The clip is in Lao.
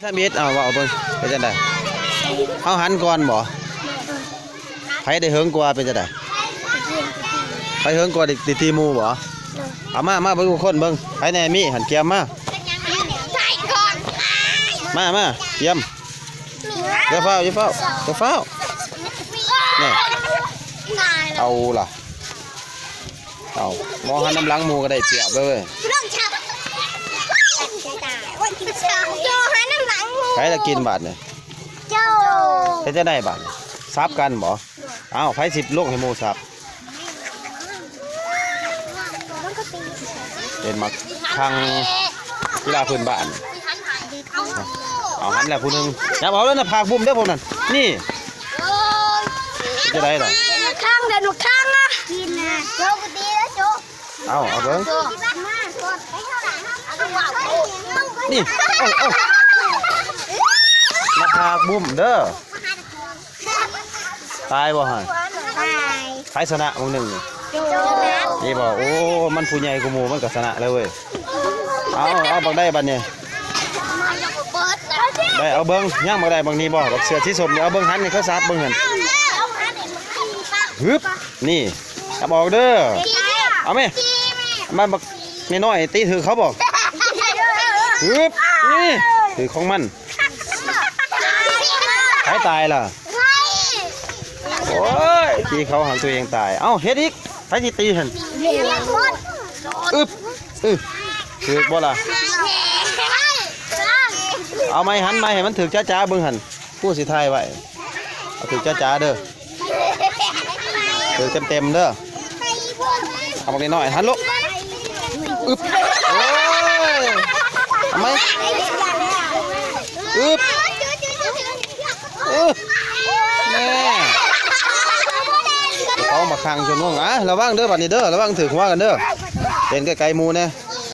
ທຳອິດ ເອົາ ເວົ້າເບິ່ງ ເປັນຈັ່ງໃດ? ເຮົາຫັນກ່ອນບໍ່? ໃຜໄດ້ເຫິງກວ່າ ເປັນຈັ່ງໃດ? ໃຜເຫິງກວ່າ ໄດ້ຕີໝູ່ບໍ່? ເອົາມາ ມາເບິ່ງທຸກຄົນເບິ່ງ ໃຜແດ່ມີຫັ້ນ ກຽມມາ ມາ ມາ ກຽມ ຢ່າຟ້າວ ຢ່າຟ້າວ ຢ່າຟ້າວ ນີ້ ເອົາລະ. ເອົາ ມອງຫັນນຳຫຼັງໝູ່ກໍໄດ້ປຽບເລີຍ. ໂຈຫັນນຳຫຼັງໝູ່ ໃຜລະກິນບາດນີ້? ໂຈ ເຮັດຈັ່ງໃດບາດນີ້? ສັບກັນບໍ່? ເອົ້າ ໃຜຊິລົງໃຫ້ໝູ່ສັບ? ເປັນໝາກຄັງ ກິລາພື້ນບ້ານ. ເອົາ ຫັນແລ້ວຜູ້ໜຶ່ງ ຈັບເອົາເດີ ໜ້າຜາກບຸ້ມເດີພວກນັ້ນ ນີ້ ເຮັດຈັ່ງໃດລະ? ຄັງເດີ ຄັງນະ ກິນນະ ໂຈກະຕີເດີໂຈ. ເອົາ ເອົາເບິ່ງ ນີ້ ເອົາ ເອົາ ໜ້າຜາກບຸ້ມເດີ. ຕາຍບໍ່ຫັ້ນ? ຕາຍ. ໃຜຊະນະມື້ໜຶ່ງນີ້? ໂຈ ນີ້ບໍ່? ໂອ້ ມັນຜູ້ໃຫຍ່ກວ່າໝູ່ ມັນກໍຊະນະແລ້ວເວີຍ. ເອົາ ເອົາບັກໃດບັດນີ້? ໄດ້ ເອົາເບິ່ງ ຍັງບັກໃດບັກນີ້ບໍ່? ບັກເສື້ອສີສົ້ມນີ້ ເອົາເບິ່ງ ຫັນໃຫ້ເຂົາສັບເບິ່ງຫັ້ນ. ຮຶບ ນີ້ ຈັບອອກເດີ. ເອົາແມ ມາບັກນ້ອຍໆ ຕີຖືກເຂົາບໍ່? ຮຶບ ນີ້ ຖືກຂອງມັນ. ໃຜຕາຍລະ? ໂອ້ຍ ຕີເຂົາຫັ້ນ ຕົວເອງຕາຍ. ເອົ້າ ເຮັດອີກ ໃຜຊິຕີຫັ້ນ? ອຶບ ອຶ ຖືກບໍ່ລະ? ເອົາໃໝ່ ຫັນໃໝ່ ໃຫ້ມັນຖືກຈະໆເບິ່ງຫັ້ນ ຄູຊິຖ່າຍໄວ້ ເອົາຖືກຈະໆເດີ. ຖືກເຕັມໆເດີ. ເອົາບັກນ້ອຍໆ ຫັນລູກ ອຶບ ໂອ້ຍ ເອົາໃໝ່ ອຶບ ອຶບ ແນ່ ຂອງບັກຄັງຊົນວົງ. ອ່າ ລະວັງເດີ ບັດນີ້ເດີ ລະວັງຖືກຫົວກັນເດີ ເປັນໄກໆໝູ່ແນ່.